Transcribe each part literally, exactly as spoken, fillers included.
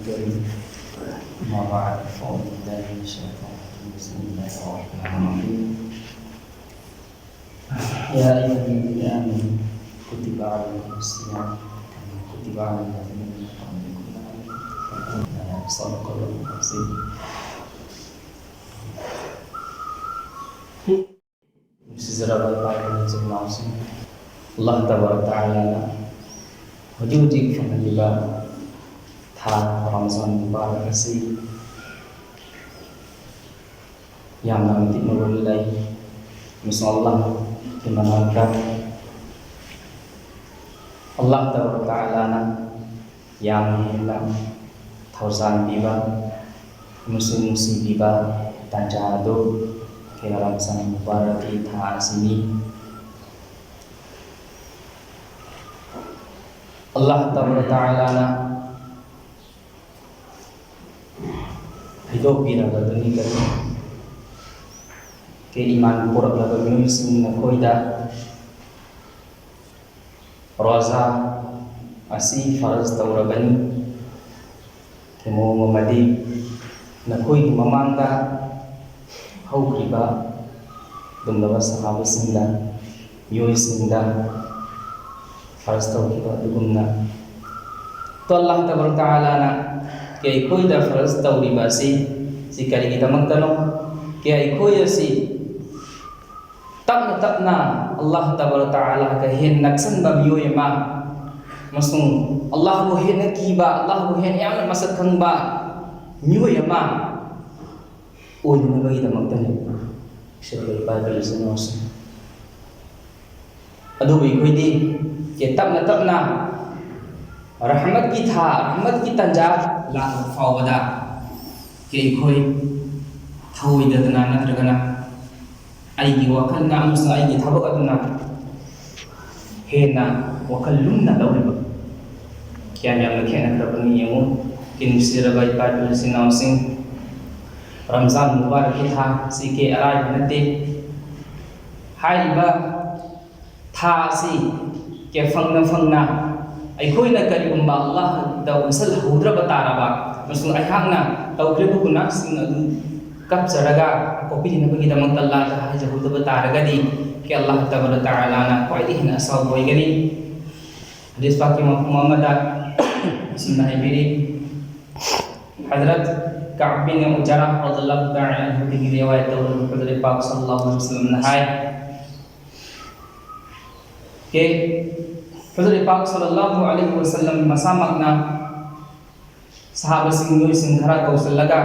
أما بعد، فأعوذ بالله من الشيطان الرجيم. بسم الله الرحمن الرحيم. يا أيها الذين آمنوا كتب عليكم الصيام كما كتب على الذين من قبلكم لعلكم تتقون. صدق الله العظيم. ꯅꯨꯡꯁꯤꯖꯔꯕ ꯏꯄꯥ ꯏꯄꯨꯁꯤꯡ ꯏꯅꯥꯎꯁꯤꯡ, ꯑꯜꯂꯥꯍ ꯇꯕꯥꯔꯛ ꯇꯥꯂꯥꯅ ꯍꯧꯖꯤꯛ ꯍꯧꯖꯤꯛ ꯐꯪꯍꯜꯂꯤꯕ ꯊꯥ ꯔꯃꯖꯥꯟ ꯃꯨꯕꯥꯔꯛ ꯑꯁꯤ ꯌꯥꯝꯅ ꯃꯇꯤꯛ ꯃꯒꯨꯟ ꯂꯩ, ꯑꯃꯁꯨꯡ ꯑꯜꯂꯥꯍꯀꯤ ꯃꯅꯥꯛꯇ ꯑꯜꯂꯥꯍ ꯇꯕꯥꯔꯛ ꯇꯥꯂꯥꯅ ꯌꯥꯝꯅ ꯍꯦꯟꯅ ꯊꯧꯖꯥꯜ ꯄꯤꯕ ꯑꯃꯁꯨꯡ ꯅꯨꯡꯁꯤꯕꯤꯕ ꯇꯥꯟꯖꯥ ꯑꯗꯨ ꯑꯩꯈꯣꯏꯅ ꯔꯃꯖꯥꯟ ꯃꯨꯕꯥꯔꯛꯀꯤ ꯊꯥ ꯑꯁꯤꯅꯤ꯫ ꯑꯜꯂꯥꯍ ꯇꯕꯥꯔꯛ ꯇꯥꯂꯥꯅ ꯍꯥꯏꯗꯣꯛꯄꯤꯔꯕꯗꯨꯅꯤ ꯀꯔꯤ? ꯀꯦ ꯏꯃꯥꯟ ꯄꯨꯔꯛꯂꯕ ꯃꯤꯑꯣꯏꯁꯤꯡ, ꯅꯈꯣꯏꯗ ꯔꯣꯖꯥ ꯑꯁꯤ ꯐꯔꯖ ꯇꯧꯔꯕꯅꯤ꯫ ꯃꯑꯣꯡ ꯑꯃꯗꯤ ꯅꯈꯣꯏꯒꯤ ꯃꯃꯥꯡꯗ ꯍꯧꯈ꯭ꯔꯤꯕ ꯑꯗꯨꯒꯨꯝꯂꯕ ꯁꯍꯥꯕꯥꯁꯤꯡꯗ, ꯃꯤꯑꯣꯏꯁꯤꯡꯗ ꯐꯔꯖ ꯇꯧꯈꯤꯕ ꯑꯗꯨꯒꯨꯝꯅ꯫ ꯇꯣ ꯑꯜꯂꯥꯍ ꯇꯕꯥꯔꯛ ꯇꯥꯂꯥꯅ ꯀꯦ ꯑꯩꯈꯣꯏꯗ ꯐꯔꯖ ꯇꯧꯔꯤꯕ ꯑꯁꯤ, ꯁꯤ ꯀꯔꯤꯒꯤꯗꯃꯛꯇꯅꯣ? ꯀꯦ ꯑꯩꯈꯣꯏ ꯑꯁꯤ ꯇꯞꯅ ꯇꯞꯅ ꯑꯜꯂꯥꯍ ꯇꯕꯥꯔꯛ ꯇꯥꯂꯥꯒ ꯍꯦꯟꯅ ꯅꯛꯁꯟꯕ ꯃꯤꯑꯣꯏ ꯑꯃ ꯑꯃꯁꯨꯡ ꯑꯜꯂꯥꯍꯕꯨ ꯍꯦꯟꯅ ꯀꯤꯕ, ꯑꯜꯂꯥꯍꯕꯨ ꯍꯦꯟꯅ ꯌꯥꯝꯅ ꯃꯁꯛ ꯈꯪꯕ ꯃꯤꯑꯣꯏ ꯑꯃ ꯑꯣꯏꯅꯅꯕꯒꯤꯗꯃꯛꯇꯅꯤ꯫ ꯏꯁꯣꯔꯒꯤ ꯏꯄꯥ ꯏꯄꯥ ꯏꯆꯤꯟ ꯏꯅꯥꯎꯁꯤꯡ, ꯑꯗꯨꯕꯨ ꯑꯩꯈꯣꯏꯗꯤ ꯀꯦ ꯇꯞꯅ ꯇꯞꯅ ꯔꯍꯃꯠꯀꯤ ꯊꯥ, ꯔꯍꯃꯠꯀꯤ ꯇꯥꯟꯖꯥ ꯂꯥꯛꯄ ꯐꯥꯎꯕꯗ ꯀꯦ ꯑꯩꯈꯣꯏ ꯊꯧꯑꯣꯏꯗꯗꯅ ꯅꯠꯇ꯭ꯔꯒꯅ ꯑꯩꯒꯤ ꯋꯥꯈꯜꯅ ꯑꯃꯁꯨꯡ ꯑꯩꯒꯤ ꯊꯕꯛ ꯑꯗꯨꯅ ꯍꯦꯟꯅ ꯋꯥꯈꯜ ꯂꯨꯝꯅ ꯂꯧꯔꯤꯕ ꯀꯌꯥꯝ ꯌꯥꯝꯅ ꯈꯦꯠꯅꯈ꯭ꯔꯕꯅꯤ ꯌꯦꯡꯉꯨ꯫ ꯀꯦ ꯅꯨꯡꯁꯤꯔꯕ ꯏꯄꯥ ꯏꯄꯨ ꯏꯆꯤꯟ ꯏꯅꯥꯎꯁꯤꯡ, ꯔꯝꯖꯥꯟ ꯃꯨꯕꯥꯔꯛꯀꯤ ꯊꯥ ꯑꯁꯤ ꯀꯦ ꯑꯔꯥꯏꯕ ꯅꯠꯇꯦ꯫ ꯍꯥꯏꯔꯤꯕ ꯊꯥ ꯑꯁꯤ ꯀꯦ ꯐꯪꯅ ꯐꯪꯅ ꯑꯩꯈꯣꯏꯅ ꯀꯔꯤꯒꯨꯝꯕ ꯑꯜꯂꯥꯍ ꯇ ꯑꯣꯟꯁꯤꯜꯍꯧꯗ꯭ꯔꯕ ꯇꯥꯔꯕ, ꯑꯃꯁꯨꯡ ꯑꯩꯍꯥꯛꯅ ꯇꯧꯈ꯭ꯔꯤꯕ ꯒꯨꯅꯥꯍꯁꯤꯡ ꯑꯗꯨ ꯀꯞꯆꯔꯒ ꯀꯣꯛꯄꯤꯅꯕꯒꯤꯗꯃꯛꯇ ꯑꯜꯂꯥꯍꯗ ꯍꯥꯏꯖꯍꯧꯗꯕ ꯇꯥꯔꯒꯗꯤ, ꯀꯦ ꯑꯜꯂꯥꯍ ꯇꯕꯥꯔꯛ ꯇꯥꯂꯥꯅ ꯈ꯭ꯋꯥꯏꯗꯒꯤ ꯍꯦꯟꯅ ꯑꯁꯥꯎꯕ ꯑꯣꯏꯒꯅꯤ꯫ ꯍꯗꯤꯁ ꯄꯥꯛꯀꯤ ꯃꯐꯝ ꯑꯃꯗ ꯑꯁꯨꯝꯅ ꯍꯥꯏꯕꯤꯔꯤ, ꯍꯖꯔꯠ ꯀꯥꯕ ꯕꯤꯟ ꯎꯖꯥꯔꯥ ꯔꯗꯤꯌꯜꯂꯥꯍꯨ ꯇꯥꯂꯥ ꯑꯟꯍꯨꯗꯒꯤ ꯔꯤꯋꯥꯌꯠ ꯇꯧꯔꯕ ꯍꯖꯔꯠ ꯄꯥꯛ ꯁꯜꯂꯜꯂꯥꯍꯨ ꯑꯂꯩꯍꯤ ꯋꯁꯜꯂꯝꯅ ꯍꯥꯏ, ꯀꯦ ꯍꯖꯔꯠ ꯄꯥꯛ ꯁꯜꯂꯜꯂꯥꯍꯨ ꯑꯂꯩꯍꯤ ꯋꯁꯜꯂꯝ ꯃꯁꯥꯃꯛꯅ ꯁꯍꯥꯕꯁꯤꯡ, ꯃꯤꯑꯣꯏꯁꯤꯡ ꯈꯔ ꯀꯧꯁꯤꯜꯂꯒ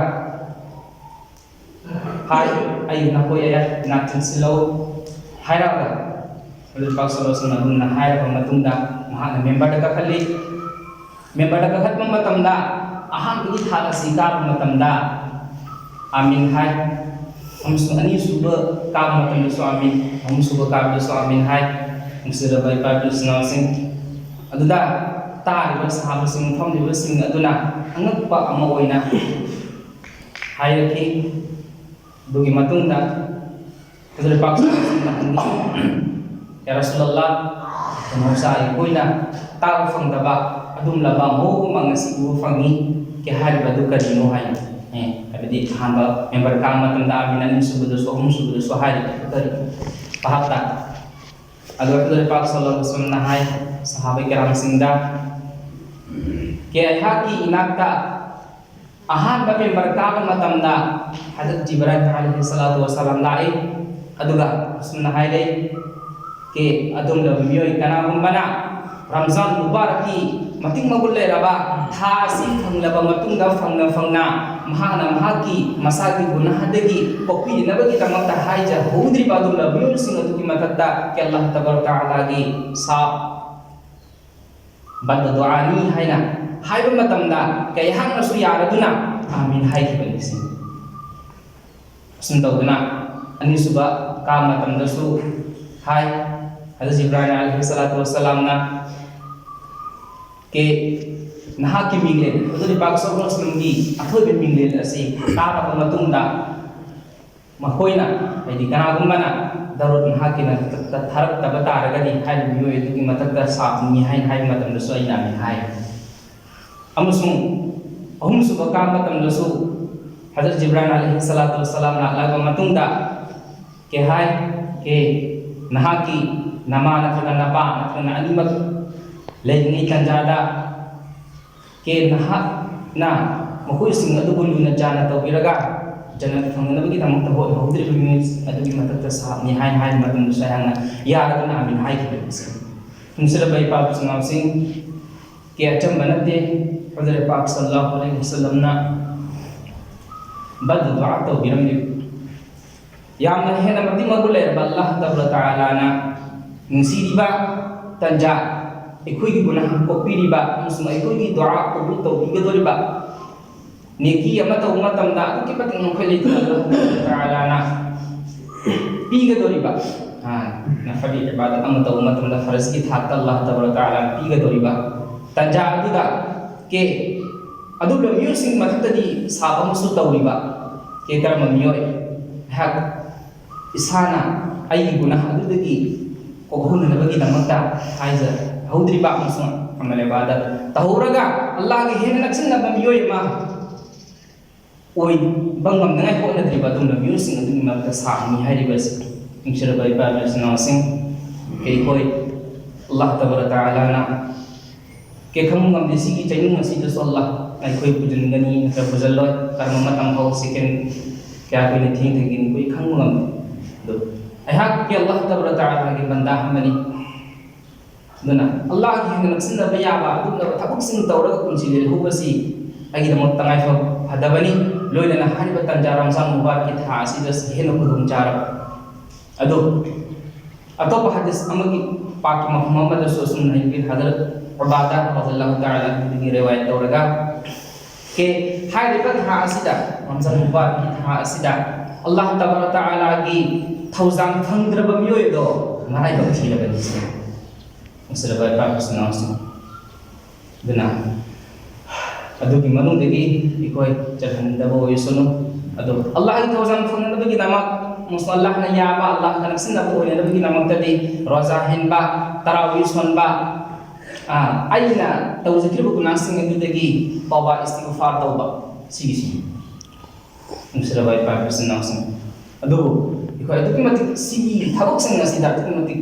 ꯍꯥꯏ, "ꯑꯩ ꯅꯈꯣꯏ ꯑꯩꯍꯥꯛ ꯏꯅꯥꯛ ꯆꯪꯁꯤꯜꯂꯧ" ꯍꯥꯏꯔꯒ, ꯍꯖꯔꯠ ꯄꯥꯛ ꯁꯜꯂꯜꯂꯥꯍꯨ ꯑꯂꯩꯍꯤ ꯋꯁꯜꯂꯝꯅ ꯑꯗꯨꯝꯅ ꯍꯥꯏꯔꯕ ꯃꯇꯨꯡꯗ ꯃꯍꯥꯛꯅ ꯃꯦꯝꯕꯔꯗ ꯀꯥꯈꯠꯂꯤ꯫ ꯃꯦꯝꯕꯔꯗ ꯀꯥꯈꯠꯄ ꯃꯇꯝꯗ ꯑꯍꯥꯟꯕꯒꯤ ꯊꯥꯛ ꯑꯁꯤ ꯀꯥꯕ ꯃꯇꯝꯗ "ꯑꯥꯃꯤꯟ" ꯍꯥꯏ, ꯑꯃꯁꯨꯡ ꯑꯅꯤꯁꯨꯕ ꯀꯥꯕ ꯃꯇꯝꯗꯁꯨ "ꯑꯥꯃꯤꯟ", ꯑꯍꯨꯝꯁꯨꯕ ꯀꯥꯕꯗꯁꯨ "ꯑꯥꯃꯤꯟ" ꯍꯥꯏ꯫ ꯅꯨꯡꯁꯤꯔꯕ ꯏꯄꯥ ꯏꯆꯤꯟ ꯏꯅꯥꯎꯁꯤꯡ, ꯑꯗꯨꯗ ꯇꯥꯔꯤꯕ ꯁꯍꯥꯕꯁꯤꯡ, ꯐꯝꯂꯤꯕꯁꯤꯡ ꯑꯗꯨꯅ ꯑꯉꯛꯄ ꯑꯃ ꯑꯣꯏꯅ ꯍꯥꯏꯔꯛꯈꯤ꯫ ꯑꯗꯨꯒꯤ ꯃꯇꯨꯡꯗ ꯍꯖꯔꯠ ꯄꯥꯛ ꯁꯜꯂꯜꯂꯥꯍꯨ ꯑꯂꯩꯍꯤ ꯋꯁꯜꯂꯝꯅ ꯍꯪꯉꯤ, "ꯌꯥ ꯔꯁꯨꯂꯜꯂꯥꯍ, ꯃꯍꯧꯁꯥ ꯑꯩꯈꯣꯏꯅ ꯇꯥꯕ ꯐꯪꯗꯕ ꯑꯗꯨꯒꯨꯝꯂꯕ ꯃꯑꯣꯡ ꯑꯃ ꯉꯁꯤ ꯎꯕ ꯐꯪꯉꯤ, ꯀꯦ ꯍꯥꯏꯔꯤꯕ ꯑꯗꯨ ꯀꯔꯤꯅꯣ?" ꯍꯥꯏ꯫ ꯑꯦ, ꯍꯥꯏꯕꯗꯤ ꯑꯍꯥꯟꯕ ꯃꯦꯝꯕꯔ ꯀꯥꯕ ꯃꯇꯝꯗ "ꯑꯥꯃꯤꯟ", ꯑꯅꯤꯁꯨꯕꯗꯁꯨ, ꯑꯍꯨꯝꯁꯨꯕꯗꯁꯨ ꯍꯥꯏꯔꯤꯕ ꯑꯗꯨ ꯀꯔꯤ? ꯚꯥꯞ ꯇꯥ? ꯑꯗꯣ ꯍꯖꯔꯠ ꯄꯥꯛ ꯁꯜꯂꯜꯂꯥꯍꯨ ꯑꯂꯩꯍꯤ ꯋꯁꯜꯂꯝꯅ ꯍꯥꯏ ꯁꯍꯥꯕ ꯀꯤꯔꯥꯝꯁꯤꯡꯗ, ꯀꯦ ꯑꯩꯍꯥꯛꯀꯤ ꯏꯅꯥꯛꯇ ꯑꯍꯥꯟꯕ ꯃꯦꯝꯕꯔ ꯀꯥꯕ ꯃꯇꯝꯗ ꯍꯖꯔꯠ ꯖꯤꯕ꯭ꯔꯥꯏꯜ ꯑꯂꯩꯍꯤ ꯁꯂꯥꯇꯨ ꯋꯁꯁꯂꯥꯝ ꯂꯥꯛꯏ, ꯑꯗꯨꯒ ꯑꯁꯨꯝꯅ ꯍꯥꯏꯔꯛꯏ, ꯀꯦ ꯑꯗꯨꯒꯨꯝꯂꯕ ꯃꯤꯑꯣꯏ ꯀꯅꯥꯒꯨꯝꯕꯅ ꯔꯝꯖꯥꯟ ꯃꯨꯕꯥꯔꯛꯀꯤ ꯃꯇꯤꯛ ꯃꯒꯨꯟ ꯂꯩꯔꯕ ꯊꯥ ꯑꯁꯤ ꯐꯪꯂꯕ ꯃꯇꯨꯡꯗ ꯐꯪꯅ ꯐꯪꯅ ꯃꯍꯥꯛꯅ ꯃꯍꯥꯛꯀꯤ ꯃꯁꯥꯒꯤ ꯒꯨꯅꯥꯍꯗꯒꯤ ꯀꯣꯛꯄꯤꯅꯅꯕꯒꯤꯗꯃꯛꯇ ꯍꯥꯏꯖꯍꯧꯗ꯭ꯔꯤꯕ ꯑꯗꯨꯒꯨꯝꯂꯕ ꯃꯤꯑꯣꯏꯁꯤꯡ ꯑꯗꯨꯒꯤ ꯃꯊꯛꯇ ꯀꯦ ꯑꯜꯂꯥꯍ ꯇꯕꯥꯔꯛ ꯇꯥꯂꯥꯒꯤ ꯁꯥꯞ ꯕꯟꯗ ꯗꯨꯑꯥꯅꯤ ꯍꯥꯏꯅ ꯍꯥꯏꯕ ꯃꯇꯝꯗ ꯀꯩꯍꯥꯛꯅꯁꯨ ꯌꯥꯔꯗꯨꯅ "ꯑꯥꯃꯤꯟ" ꯍꯥꯏꯈꯤꯕꯅꯤ꯫ ꯁꯤ ꯑꯁꯨꯝ ꯇꯧꯗꯨꯅ ꯑꯅꯤꯁꯨꯕ ꯀꯥꯕ ꯃꯇꯝꯗꯁꯨ ꯍꯥꯏ, ꯍꯖꯔꯠ ꯏꯕ꯭ꯔꯥꯍꯤꯝ ꯑꯂꯩꯍꯤ ꯁꯂꯥꯇꯨ ꯋꯁꯁꯂꯥꯝꯅ, "ꯀꯦ ꯅꯍꯥꯛꯀꯤ ꯃꯤꯡꯂꯦꯟ, ꯍꯨꯖꯨꯔ ꯄꯥꯛ ꯁꯜꯂꯜꯂꯥꯍꯨ ꯑꯂꯩꯍꯤ ꯋꯁꯜꯂꯝꯒꯤ ꯑꯊꯣꯏꯕ ꯃꯤꯡꯂꯦꯟ ꯑꯁꯤ ꯇꯥꯔꯕ ꯃꯇꯨꯡꯗ ꯃꯈꯣꯏꯅ, ꯍꯥꯏꯗꯤ ꯀꯅꯥꯒꯨꯝꯕꯅ ꯗꯔꯨꯗ ꯅꯍꯥꯛꯀꯤ ꯃꯊꯛꯇ ꯊꯥꯔꯛꯇꯕ ꯇꯥꯔꯒꯗꯤ ꯍꯥꯏꯔꯤꯕ ꯃꯤꯑꯣꯏ ꯑꯗꯨꯒꯤ ꯃꯊꯛꯇ ꯁꯥꯞꯅꯤ" ꯍꯥꯏꯅ ꯍꯥꯏꯕ ꯃꯇꯝꯗꯁꯨ ꯑꯩꯅ "ꯑꯥꯃꯤꯟ" ꯍꯥꯏ꯫ ꯑꯃꯁꯨꯡ ꯑꯍꯨꯝꯁꯨꯕ ꯀꯥꯕ ꯃꯇꯝꯗꯁꯨ ꯍꯖꯔꯠ ꯖꯤꯕ꯭ꯔꯥꯏꯜ ꯑꯂꯩꯍꯤ ꯁꯂꯥꯇꯨ ꯋꯁꯁꯂꯥꯝ ꯂꯥꯛꯂꯕ ꯃꯇꯨꯡꯗ ꯀꯦ ꯍꯥꯏ, ꯀꯦ ꯅꯍꯥꯛꯀꯤ ꯅꯃꯥ ꯅꯠꯇ꯭ꯔꯒ ꯅꯄꯥ ꯅꯠꯇ꯭ꯔꯒ ꯑꯅꯤꯃꯛ ꯂꯩꯔꯤꯉꯩ ꯇꯥꯟꯖꯥꯗ ꯀꯦ ꯅꯍꯥꯛꯅ ꯃꯈꯣꯏꯁꯤꯡ ꯑꯗꯨꯕꯨ ꯂꯨꯅ ꯆꯥꯅ ꯇꯧꯕꯤꯔꯒ ꯖꯟꯅꯠ ꯐꯪꯅꯅꯕꯒꯤꯗꯃꯛꯇ ꯍꯣꯠꯅꯍꯧꯗ꯭ꯔꯤꯕ ꯃꯤꯑꯣꯏ ꯑꯗꯨꯒꯤ ꯃꯊꯛꯇ ꯁꯥꯕꯅꯤ ꯍꯥꯏꯅ ꯍꯥꯏꯕ ꯃꯇꯝꯗꯁꯨ ꯑꯩꯍꯥꯛꯅ ꯌꯥꯔꯗꯨꯅ ꯑꯥꯃꯤꯟ ꯍꯥꯏꯈꯤꯕꯅꯤ꯫ ꯅꯨꯡꯁꯤꯔꯕ ꯏꯄꯥ ꯏꯄꯨꯁꯤꯡ ꯏꯅꯥꯎꯁꯤꯡ, ꯀꯦ ꯑꯆꯝꯕ ꯅꯠꯇꯦ꯫ ꯍꯖꯔꯠ ꯄꯥꯛ ꯁꯜꯂꯜꯂꯥꯍꯨ ꯑꯂꯩꯍꯤ ꯋꯁꯜꯂꯝꯅ ꯕꯗ ꯗꯨꯑꯥ ꯇꯧꯕꯤꯔꯝꯂꯤꯕ ꯌꯥꯝꯅ ꯍꯦꯟꯅ ꯃꯇꯤꯛ ꯃꯒꯨꯟ ꯂꯩꯔꯕ ꯑꯜꯂꯥꯍ ꯇꯕꯥꯔꯛ ꯇꯥꯂꯥꯅ ꯅꯨꯡꯁꯤꯔꯤꯕ ꯇꯟꯖꯥ, ꯑꯩꯈꯣꯏꯒꯤ ꯒꯨꯅꯥꯍ ꯀꯣꯛꯄꯤꯔꯤꯕ ꯑꯃꯁꯨꯡ ꯑꯩꯈꯣꯏꯒꯤ ꯗꯨꯑꯥ ꯀꯕꯨꯜ ꯇꯧꯕꯤꯒꯗꯧꯔꯤꯕ ꯅꯦꯀꯤ ꯑꯃ ꯇꯧꯕ ꯃꯇꯝꯗ ꯑꯗꯨꯛꯀꯤ ꯃꯇꯤꯛ ꯉꯝꯈꯩ ꯂꯩꯇꯅ ꯑꯜꯂꯥꯍ ꯇꯕꯥꯔꯛ ꯇꯥꯂꯥꯅ ꯄꯤꯒꯗꯧꯔꯤꯕ, ꯑꯥ, ꯅꯐꯂꯤ ꯏꯕꯥꯗꯠ ꯑꯃ ꯇꯧꯕ ꯃꯇꯝꯗ ꯐꯔꯖꯀꯤ ꯊꯥꯛꯇ ꯑꯜꯂꯥꯍ ꯇꯕꯥꯔꯛ ꯇꯥꯂꯥꯅ ꯄꯤꯒꯗꯧꯔꯤꯕ ꯇꯟꯖꯥ ꯑꯗꯨꯗ ꯀꯦ ꯑꯗꯨꯒ ꯃꯤꯑꯣꯏꯁꯤꯡꯒꯤ ꯃꯊꯛꯇꯗꯤ ꯁꯥꯕ ꯑꯃꯁꯨ ꯇꯧꯔꯤꯕ ꯀꯦ ꯀꯔꯝꯕ ꯃꯤꯑꯣꯏ? ꯑꯩꯍꯥꯛ ꯏꯁꯥꯅ ꯑꯩꯒꯤ ꯒꯨꯅꯥꯍ ꯑꯗꯨꯗꯒꯤ ꯀꯣꯛꯍꯧꯅꯅꯕꯒꯤꯗꯃꯛꯇ ꯍꯥꯏꯖꯍꯧꯗ꯭ꯔꯤꯕ ꯑꯃꯁꯨꯡ ꯑꯃꯜ ꯏꯕꯥꯗꯠ ꯇꯧꯍꯧꯔꯒ ꯑꯜꯂꯥꯍꯒ ꯍꯦꯟꯅ ꯅꯛꯁꯤꯟꯅꯕ ꯃꯤꯑꯣꯏ ꯑꯃ ꯑꯣꯏꯕ ꯉꯝꯅꯉꯥꯏ ꯍꯣꯠꯅꯗ꯭ꯔꯤꯕ ꯑꯗꯨꯒꯨꯝꯕ ꯃꯤꯑꯣꯏꯁꯤꯡ ꯑꯗꯨꯒꯤ ꯃꯔꯛꯇ ꯁꯥꯕꯅꯤ ꯍꯥꯏꯔꯤꯕ ꯑꯁꯤ꯫ ꯅꯨꯡꯁꯤꯔꯕ ꯏꯄꯥ ꯏꯃꯥ ꯏꯆꯤꯟ ꯏꯅꯥꯎꯁꯤꯡ, ꯑꯩꯈꯣꯏ ꯑꯜꯂꯥꯍ ꯇꯕꯥꯔꯛ ꯇꯥꯂꯥꯅ ꯀꯦ ꯈꯪꯕ ꯉꯝꯗꯦ꯫ ꯁꯤꯒꯤ ꯆꯩꯅꯨꯡ ꯑꯁꯤꯗꯁꯨ ꯑꯜꯂꯥꯍꯅ ꯑꯩꯈꯣꯏ ꯄꯨꯁꯤꯟꯒꯅꯤ ꯅꯠꯇ꯭ꯔꯒ ꯄꯨꯁꯤꯜꯂꯣꯏ, ꯀꯔꯝꯕ ꯃꯇꯝ ꯐꯥꯎ ꯁꯦꯀꯦꯟ ꯀꯌꯥ ꯀꯨꯏꯅ ꯊꯦꯡꯊꯒꯅꯤ ꯑꯩꯈꯣꯏ ꯈꯪꯕ ꯉꯝꯗꯦ꯫ ꯑꯗꯨ ꯑꯩꯍꯥꯛꯀꯤ ꯑꯜꯂꯥꯍ ꯇꯕꯥꯔꯛ ꯇꯥꯂꯥꯒꯤ ꯕꯟꯗꯥ ꯑꯃꯅꯤ꯫ ꯑꯗꯨꯅ ꯑꯜꯂꯥꯍꯒꯤ ꯍꯦꯟꯅ ꯅꯛꯁꯤꯟꯅꯕ ꯌꯥꯕ ꯑꯗꯨꯒꯨꯝꯂꯕ ꯊꯕꯛꯁꯤꯡ ꯇꯧꯔꯒ ꯄꯨꯟꯁꯤ ꯂꯦꯜꯍꯧꯕꯁꯤ ꯑꯩꯒꯤꯗꯃꯛ ꯇꯉꯥꯏ ꯐ-, ꯐꯗꯕꯅꯤ꯫ ꯂꯣꯏꯅꯅ ꯍꯥꯏꯔꯤꯕ ꯇꯟꯖꯥ ꯔꯝꯖꯥꯟ ꯃꯨꯕꯥꯔꯛꯀꯤ ꯊꯥ ꯑꯁꯤꯗ ꯍꯦꯟꯅ ꯈꯨꯗꯣꯡ ꯆꯥꯔꯕ ꯑꯗꯨ ꯑꯇꯣꯞꯄ ꯍꯗꯤꯁ ꯑꯃꯒꯤ ꯄꯥꯛꯀꯤ ꯃꯐꯝ ꯑꯃꯗꯁꯨ ꯑꯁꯨꯝꯅ ꯍꯥꯏꯕꯤ, ꯍꯖꯔꯠ ꯎꯕꯥꯗꯥ ꯔꯗꯤꯌꯜꯂꯥꯍꯨ ꯇꯥꯂꯥ ꯑꯟꯍꯨꯗꯒꯤ ꯔꯤꯋꯥꯌꯠ ꯇꯧꯔꯒ, ꯀꯦ ꯍꯥꯏꯔꯤꯕ ꯊꯥ ꯑꯁꯤꯗ, ꯔꯝꯖꯥꯟ ꯃꯨꯕꯥꯔꯛꯀꯤ ꯊꯥ ꯑꯁꯤꯗ ꯑꯜꯂꯥꯍ ꯇꯕꯥꯔꯛ ꯇꯥꯂꯥꯒꯤ ꯊꯧꯖꯥꯜ ꯐꯪꯗ꯭ꯔꯕ ꯃꯤꯑꯣꯏ ꯑꯗꯣ ꯃꯔꯥꯏꯕꯛ ꯊꯤꯔꯕꯅꯤ꯫ ꯅꯨꯡꯁꯤꯔꯕ ꯏꯄꯥ ꯏꯄꯨꯁꯤꯡ ꯏꯅꯥꯎꯁꯤꯡ, ꯑꯗꯨꯅ ꯑꯗꯨꯒꯤ ꯃꯅꯨꯡꯗꯒꯤ ꯑꯩꯈꯣꯏ ꯆꯠꯍꯟꯗꯕ ꯑꯣꯏꯁꯅꯨ꯫ ꯑꯗꯣ ꯑꯜꯂꯥꯍꯒꯤ ꯊꯧꯖꯥꯜ ꯐꯪꯅꯅꯕꯒꯤꯗꯃꯛ, ꯑꯃꯁꯨꯡ ꯑꯜꯂꯥꯍꯅ ꯌꯥꯕ, ꯑꯜꯂꯥꯍꯒ ꯅꯛꯁꯤꯟꯅꯕ ꯑꯣꯏꯅꯅꯕꯒꯤꯗꯃꯛꯇꯗꯤ ꯔꯣꯖꯥ ꯍꯦꯟꯕ, ꯇꯔꯥꯋꯤ ꯁꯣꯟꯕ, ꯑꯥ, ꯑꯩꯅ ꯇꯧꯖꯈꯤꯕ ꯒꯨꯅꯥꯁꯤꯡ ꯑꯗꯨꯗꯒꯤ ꯇꯧꯕ, ꯏꯁꯇꯤꯒꯐꯥꯔ ꯇꯧꯕ, ꯁꯤꯒꯤꯁꯤ꯫ ꯅꯨꯡꯁꯤꯔꯕ ꯏꯄꯥ ꯏꯄꯨꯁꯤꯡ ꯏꯅꯥꯎꯁꯤꯡ, ꯑꯗꯨꯕꯨ ꯑꯩꯈꯣꯏ ꯑꯗꯨꯛꯀꯤ ꯃꯇꯤꯛ ꯁꯤꯒꯤ ꯊꯕꯛꯁꯤꯡ ꯑꯁꯤꯗ ꯑꯗꯨꯛꯀꯤ ꯃꯇꯤꯛ,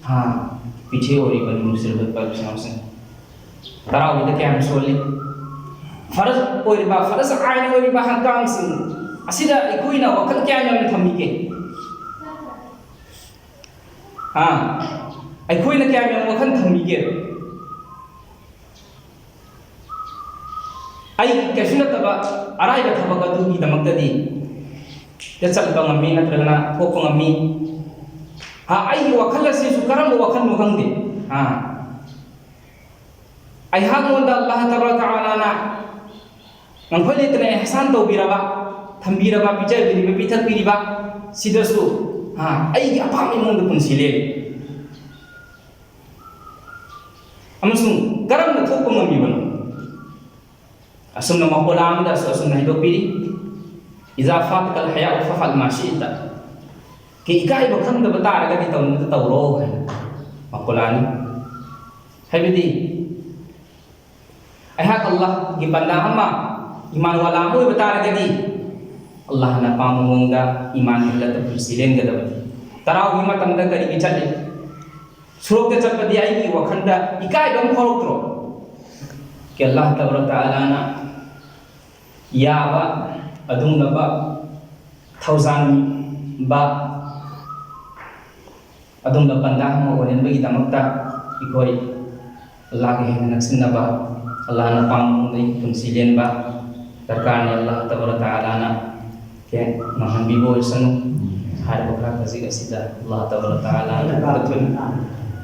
ꯑꯥ, ꯄꯤꯊꯦ ꯑꯣꯏꯔꯤꯕꯅꯤ, ꯅꯨꯡꯁꯤꯔꯕ ꯏꯄꯥ ꯏꯄꯨꯁꯤꯡ ꯏꯅꯥꯎꯁꯤꯡ꯫ ꯇꯔꯥꯎꯕꯗ ꯀꯌꯥꯝ ꯁꯣꯜꯂꯤ? ꯐꯔꯖ ꯑꯣꯏꯔꯤꯕ, ꯐꯔꯖ ꯑꯥꯏꯟ ꯑꯣꯏꯔꯤꯕ ꯍꯛꯀꯥꯝꯁꯤꯡ ꯑꯁꯤꯗ ꯑꯩꯈꯣꯏꯅ ꯋꯥꯈꯜ ꯀꯌꯥꯝ ꯌꯥꯝꯅ ꯊꯝꯃꯤꯒꯦ? ꯍꯥ? ꯑꯩꯈꯣꯏꯅ ꯀꯌꯥꯝ ꯌꯥꯝꯅ ꯋꯥꯈꯜ ꯊꯝꯃꯤꯒꯦ? ꯑꯩ ꯀꯩꯁꯨ ꯅꯠꯇꯕ ꯑꯔꯥꯏꯕ ꯊꯕꯛ ꯑꯗꯨꯒꯤꯗꯃꯛꯇꯗꯤ ꯆꯠꯄ ꯉꯝꯃꯤ, ꯅꯠꯇ꯭ꯔꯒꯅ ꯊꯣꯛꯄ ꯉꯝꯃꯤ꯫ ꯍꯥ, ꯑꯩꯒꯤ ꯋꯥꯈꯜ ꯑꯁꯤꯁꯨ ꯀꯔꯝꯕ ꯋꯥꯈꯜꯅꯣ ꯈꯪꯗꯦ꯫ ꯍꯥ? ꯑꯩꯍꯥꯛꯉꯣꯟꯗ ꯑꯜꯂꯥꯍ ꯇꯕꯥꯔꯛ ꯇꯥꯂꯥꯅ ꯉꯝꯈꯩ ꯂꯩꯇꯅ ꯑꯦꯍꯁꯥꯟ ꯇꯧꯕꯤꯔꯕ, ꯊꯝꯕꯤꯔꯕ, ꯄꯤꯖꯕꯤꯔꯤꯕ, ꯄꯤꯊꯛꯄꯤꯔꯤꯕ, ꯁꯤꯗꯁꯨ, ꯍꯥ, ꯑꯩꯒꯤ ꯑꯄꯥꯝꯕ ꯃꯑꯣꯡꯗ ꯄꯨꯟꯁꯤ ꯂꯦꯜꯂꯤ꯫ ꯑꯃꯁꯨꯡ ꯀꯔꯝꯅ ꯊꯣꯛꯄ ꯉꯝꯃꯤꯕꯅꯣ? ꯑꯁꯨꯝꯅ ꯃꯀꯣꯂꯥ ꯑꯃꯗꯁꯨ ꯑꯁꯨꯝꯅ ꯍꯥꯏꯗꯣꯛꯄꯤꯔꯤ, "ꯏꯖꯥ ꯐꯥꯇꯀꯜ ꯍꯌꯥꯎ ꯐꯐꯥꯜ ꯃꯥ ꯁꯤꯏꯇ"꯫ ꯀꯤ ꯏꯀꯥꯏꯕ ꯈꯪꯗꯕ ꯇꯥꯔꯒꯗꯤ ꯇꯧꯅꯤꯡꯕꯗ ꯇꯧꯔꯣ ꯍꯥꯏꯅ ꯃꯀꯣꯂꯥꯅꯤ꯫ ꯍꯥꯏꯕꯗꯤ, ꯑꯩꯍꯥꯛ ꯑꯜꯂꯥꯍꯒꯤ ꯕꯟꯗꯥ ꯑꯃ, ꯏꯃꯥꯟ ꯋꯥꯂꯥ ꯑꯃ ꯑꯣꯏꯕ ꯇꯥꯔꯒꯗꯤ, ꯑꯜꯂꯥꯍꯅ ꯑꯄꯥꯝꯕ ꯃꯑꯣꯡꯗ ꯏꯃꯥꯟ ꯈꯜꯂꯒ ꯄꯨꯟꯁꯤ ꯂꯦꯟꯒꯗꯕꯅꯤ꯫ ꯇꯔꯥꯎꯒꯤ ꯃꯇꯝꯗ ꯀꯔꯤꯒꯤ ꯆꯠꯂꯤ? ꯁꯣꯔꯣꯛꯇ ꯆꯠꯄꯗꯤ ꯑꯩꯒꯤ ꯋꯥꯈꯜꯗ ꯏꯀꯥꯏꯕ ꯑꯃ ꯐꯥꯎꯔꯛꯇ꯭ꯔꯣ? ꯀꯤ ꯑꯜꯂꯥꯍ ꯇꯕꯥꯔꯛ ꯇꯥꯂꯥꯅ ꯌꯥꯕ, ꯑꯗꯨꯒꯨꯝꯂꯕ ꯊꯧꯖꯥꯟꯕ, ꯑꯗꯨꯒꯨꯝꯂꯕ ꯕꯟꯗꯥ ꯑꯃ ꯑꯣꯏꯍꯟꯕꯒꯤꯗꯃꯛꯇ ꯑꯩꯈꯣꯏ ꯑꯜꯂꯥꯍꯒ ꯍꯦꯟꯅ ꯅꯛꯁꯤꯟꯅꯕ, ꯑꯜꯂꯥꯍꯅ ꯑꯄꯥꯝꯕ ꯃꯑꯣꯡꯗ ꯄꯨꯟꯁꯤ ꯂꯦꯟꯕ ꯗꯔꯀꯥꯔꯅꯤ꯫ ꯑꯜꯂꯥꯍ ꯇꯕꯥꯔꯛ ꯇꯥꯂꯥꯅ ꯀꯦ ꯉꯝꯍꯟꯕꯤꯕ ꯑꯣꯏꯁꯅꯨ꯫ ꯍꯥꯏꯔꯤꯕ ꯈꯔ ꯈꯖꯤꯛ ꯑꯁꯤꯗ ꯑꯜꯂꯥꯍ ꯇꯕꯥꯔꯛ ꯇꯥꯂꯥꯅ